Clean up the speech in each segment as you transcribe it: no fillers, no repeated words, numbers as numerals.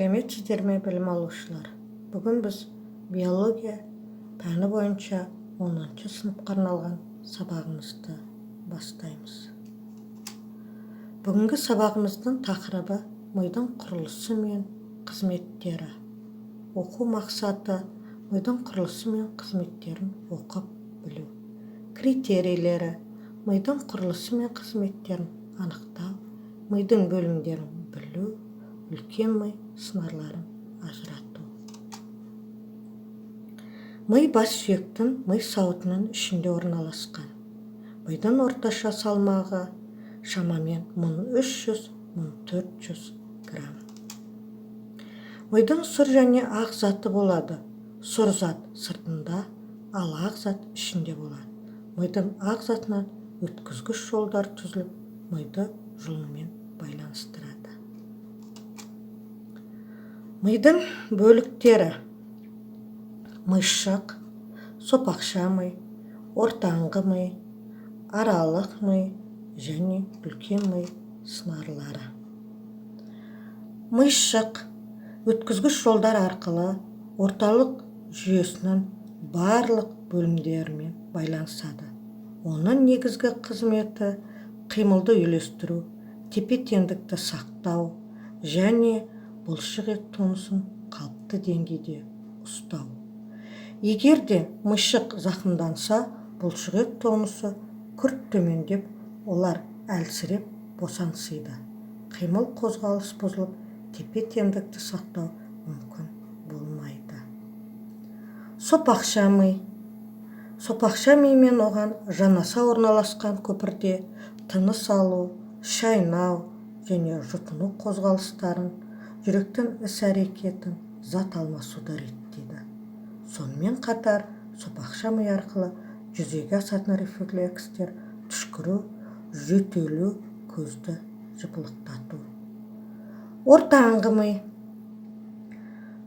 Сәлеметсіздер ме, білім алушылар! Бүгін біз биология пәні бойынша 10 сыныпқа арналған сабағымызды бастаймыз. Бүгінгі сабағымыздың тақырыбы: мидың құрылысы мен қызметтері. Оқу мақсаты: мидың құрылысы мен қызметтерін оқып білу. Критерийлері: мидың құрылысы мен қызметтерін анықтау, мидың бөлімдерін білу, үлкен ми сыңарларын ажырату. Ми бас сүйектің ми сауытының ішінде орналасқан. Мидың орташа салмағы шамамен 1300-1400 грамм. Мидың сұр және ақ заты болады. Сұр зат сыртында, ал ақ зат ішінде болады. Мидың ақ затынан өткізгіш жолдар түзіліп, миды жұлынмен байланыстырады. Мидың бөліктері: мишық, сопақша ми, ортаңғы ми, аралық ми және үлкен ми сыңарлары. Мишық өткізгіш жолдар арқылы орталық жүйесінің барлық бөлімдерімен байланысады. Оның негізгі қызметі қимылды үйлестіру, тепе-теңдікті сақтау және бұлшық ет тонусын қалыпты деңгейде ұстау. Егер де мишық зақымданса, бұлшық ет тонусы күрт төмендеп, олар әлсіреп, босаңсиды. Қимыл қозғалыс бұзылып, тепе-теңдікті сақтау мүмкін болмайды. Сопақша ми. Сопақша ми мен оған жанаса орналасқан көпірде тыныс алу, шайнау және жұтыну қозғалыстарын, жүректің іс-әрекетін, зат алмасуды реттейді. Сонымен қатар сопақша ми арқылы жүзеге асатын рефлекстер: түшкіру, жөтелу, көзді жыпылықтату. Ортаңғы ми.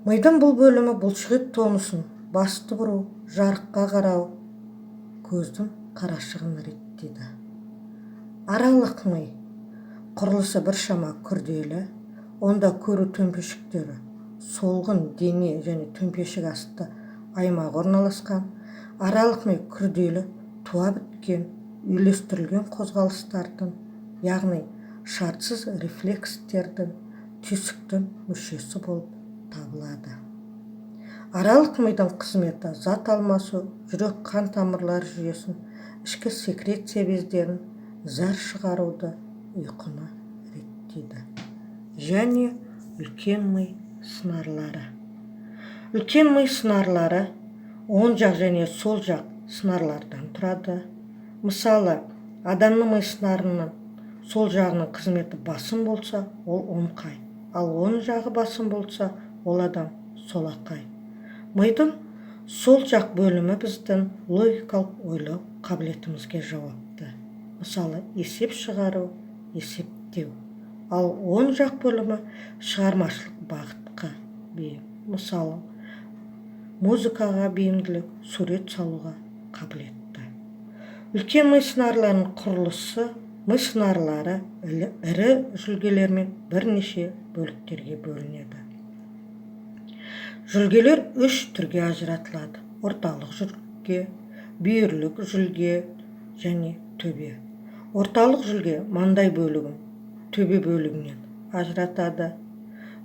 Мидың бұл бөлімі бұлшық ет тонусын, басты бұру, жарыққа қарау, көздің қарашығын реттейді. Аралық ми құрылысы біршама күрделі. Онда көру төмпешіктері, солғын дене және төмпешік асты аймағы орналасқан. Аралық ми күрделі туа біткен үйлестірілген қозғалыстардың, яғни шартсыз рефлекстердің, түйсіктің мүшесі болып табылады. Аралық мидың қызметі зат алмасу, жүрек қан тамырлар жүйесін, ішкі секреция бездерін, зәр шығаруды, ұйқыны реттейді. Және үлкен ми сыңарлары. Үлкен ми сыңарлары оң жақ және сол жақ сыңарлардан тұрады. Мысалы, адамның ми сыңарының сол жағының қызметі басым болса, ол оңқай, ал оң жағы басым болса, ол адам солақай. Мидың сол жақ бөлімі біздің логикалық ойлау қабілетімізге жауапты, мысалы, есеп шығару, есептеу. Ал оң жақ бөлімі шығармашылық бағытқа бейім, мысалы, музыкаға бейімділік, сурет салуға қабілетті. Үлкен ми сыңарларының құрылысы. Ми сыңарлары ірі жүлгелермен бірнеше бөліктерге бөлінеді. Жүлгелер үш түрге ажыратылады: орталық жүлге, бүйірлік жүлге және төбе. Орталық жүлге маңдай бөлігін төбе бөлігінен ажыратады.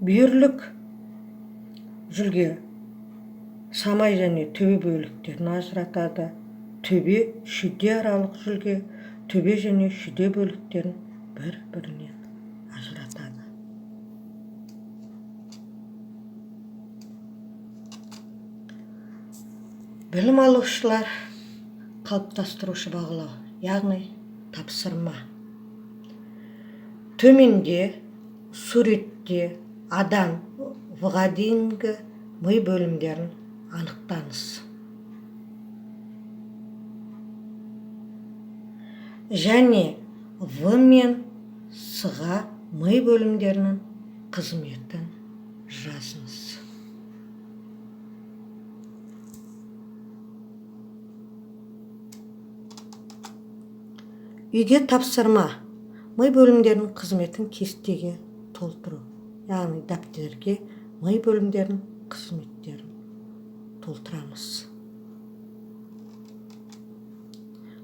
Бүйірлік жүлге самай және төбе бөліктерін ажыратады. Төбе шүйде аралық жүлге төбе және шүйде бөліктерін бір-бірінен ажыратады. Білім алушылар, қалыптастырушы бағалау, яғни тапсырма. Төменде суретте А-дан В-ға дейінгі ми бөлімдерін анықтаңыз және В мен С-ға ми бөлімдерінің қызметін жазыңыз. Үйге тапсырма: ми бөлімдерінің қызметін кестеге толтыру, яғни дәптерге Ми бөлімдерінің қызметтерін толтырамыз.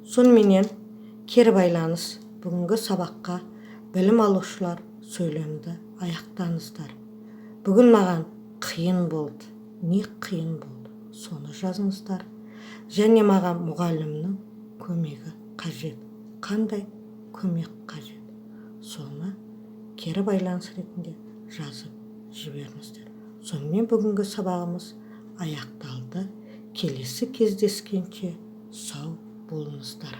Соныменен, кері байланыс. Бүгінгі сабаққа білім алушылар, сөйлемді аяқтаңыздар. Бүгін маған қиын болды. Не қиын болды, соны жазыңыздар. Және маған мұғалімнің көмегі қажет. Қандай көмек қажет, соны кері байланыс ретінде жазып жіберіңіздер. Сонымен, бүгінгі сабағымыз аяқталды. Келесі кездескенше сау болыңыздар.